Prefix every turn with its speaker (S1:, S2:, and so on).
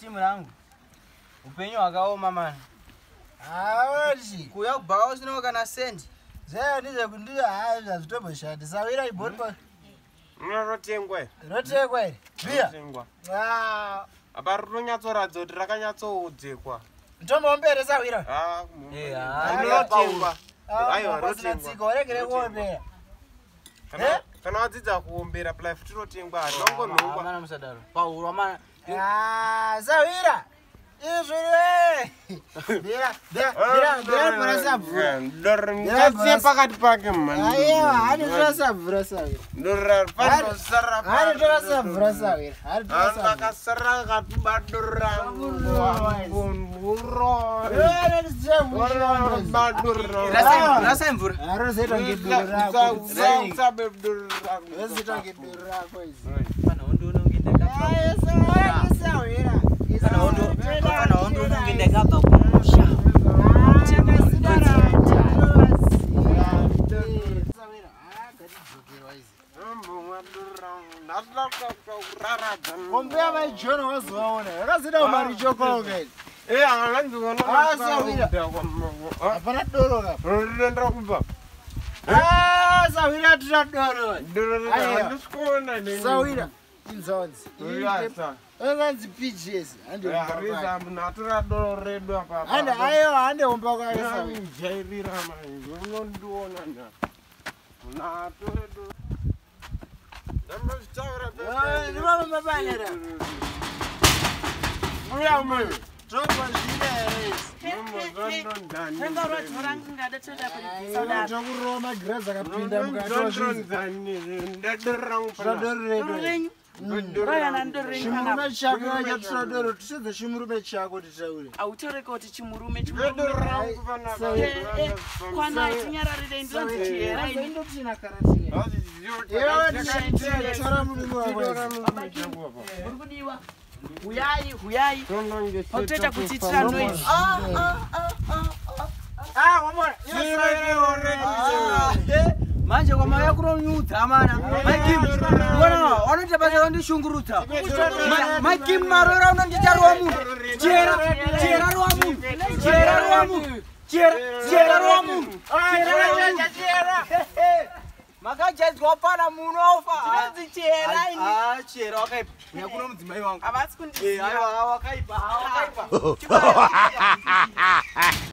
S1: Timu rangu upenyu hwakaoma mani.
S2: Hawachi.
S1: Kuuya kubhaka usina kana sendi.
S2: Zvayo ndezvekuti hayi zvazvitomboshandi. Sawira ibhori pa.
S3: Rotengwa.
S2: Rotengwa here? Bia.
S3: Rotengwa.
S2: Ah.
S3: Apa rinonyatsoratidza kuti rakanyatsodzekwa.
S2: Mutombo sawira.
S3: Ah,
S1: Eh, ah,
S3: rotengwa. Aiwa,
S2: Pasina
S3: rotengwa.
S2: tsika uregere kuombera.
S3: Kana kana wadzidza kuombera plife tinotengwa hatinongonhongwa.
S1: Mana musadaro. Pauro mana.
S2: Ah, sawira. Izvi we. Bira, bira, bira, bira bora sabvura.
S3: Ndorasiye pakati pake mani.
S2: Aiwa, hani tora sabvura sawira.
S3: Ndorapandosara.
S2: Hani tora sabvura sawira. Hani tora sabvura.
S3: Akasara katubadora.
S1: Rasai mvura.
S2: Rozoita ngedoro rako. Rozoita ngedoro rako izi.
S1: Pana hondo unonge ndakabva. Pana hondo, pana hondo unonge ndakabva kumusha.
S2: Kombe vaijona wazovaona yakazida umarichokoka izi hapana doro ka sawira tira doro sawira inzonzi inzonzi pgs hande aiwa hande umba kwake sawira
S3: Jairira manje unondiona na natore doro ndamazvitaura
S2: ndivamamabanera
S3: uya mwe
S2: tobozvida here izi tokurova magirazi akapinda mukati wazvinzi doro redu chimurume chako chatura doro tisedze chimurume chako titaure
S4: Autoreka kuti chimurume chimurume. Kwana tinyararirei ndinonzi chihera ini.
S2: tora murume wako
S4: Muri kudiwa. Huyai, huyai. Pakutoita kutiitira noise.
S1: Manje kwamauya kunonyudza mana. Maikim, ona wanoita basa rondishungurudza. Maikim marora unondicharowa munhu. Chera, chera rowa munhu. Chera rowa munhu. Chera, chera rowa munhu. Chera rowa munhu. Makajaidzwa pana muno ofa.
S4: Ndinonzi chihera ini.
S1: Ah, chera wakaipa. Uya kuno mudzimai wangu.
S4: Havasi
S1: Eh,
S4: kundiziva.
S1: aiwa wakaipa, wakaipa.